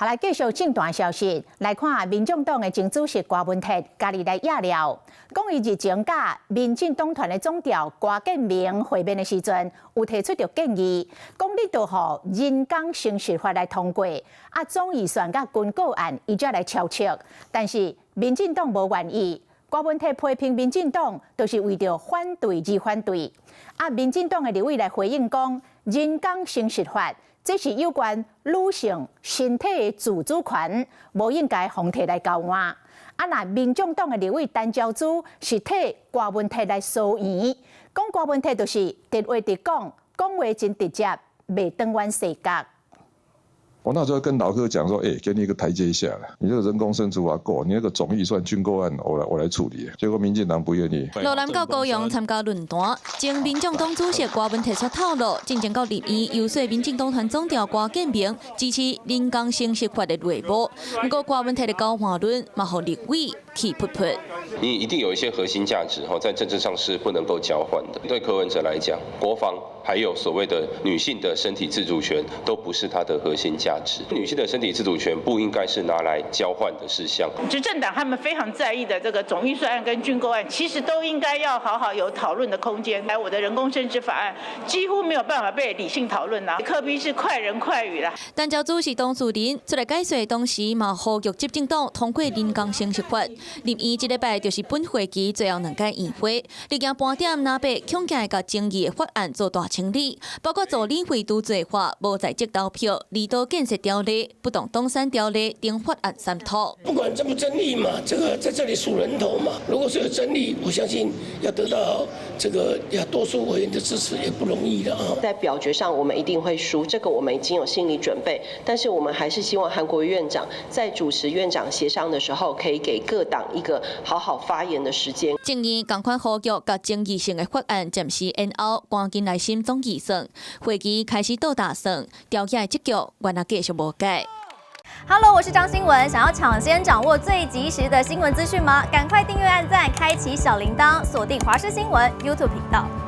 好來，繼續政壇消息來看，民眾黨的前主席柯文哲家己來野料，講伊日前佮民進黨團的總召郭建明會面的時陣，有提出著建議，講你著予人工生殖法來通過，啊總預算佮軍購案伊才來敲尺，但是民進黨無願意。柯文哲批評民進黨就是為著反對而反對，啊民進黨的立委來回應講，人工生殖法，這是有關女性身體的自主權，無應該予提來交換。啊，若民眾黨的立委陳昭姿是替柯文哲來聲援，講柯文哲就是直話直講，講話真直接，袂轉彎踅角。我那時候跟老柯講說，欸，給你一個台階下啦，你這個人工生殖法過，你那個總預算軍購案，我來處理。結果民進黨不願意。羅南到高雄參加論壇，前民眾黨主席柯文哲出透露，進前到立院遊說民進黨團總召郭建明支持人工生殖法的內幕。毋過柯文哲的交換論，嘛予立委氣噗噗。你一定有一些核心價值，在政治上是不能夠交換的。對柯文哲來講，國防還有所謂的女性的身體自主權，都不是他的核心價值。女性的身體自主權不應該是拿來交換的事項。執政黨他們非常在意的這個總預算案跟軍購案，其實都應該要好好有討論的空間。來，我的人工生殖法案幾乎沒有辦法被理性討論啦。柯 P 是快人快語啦。陳昭姿是當事人出來解說，當時嘛呼籲執政黨通過人工生殖法。立院這禮拜就是本會期最後兩屆院會，歷經盤點藍白恐驚會共爭議的法案做大清理，包括助理費拄做法、無在職投票、離島建設條例、不動產條例等法案三通。不管爭不爭議嘛，這個在這裡數人頭嘛。如果是有爭議，我相信要得到這個要多數委員的支持也不容易的啊。在表決上，我們一定會輸，這個我們已經有心理準備。但是我們還是希望韓國瑜院長在主持院長協商的時候，可以給各黨一個好好發言的時間。眾院仝款呼籲，共爭議性的法案暫時延後，趕緊來審總預算。會期開始倒打算，調解的這局原來繼續無解。 Hello，我是張新文。想要搶先掌握最及時的新聞資訊嗎？趕快訂閱、按讚、開啟小鈴鐺，鎖定華視新聞 YouTube 頻道。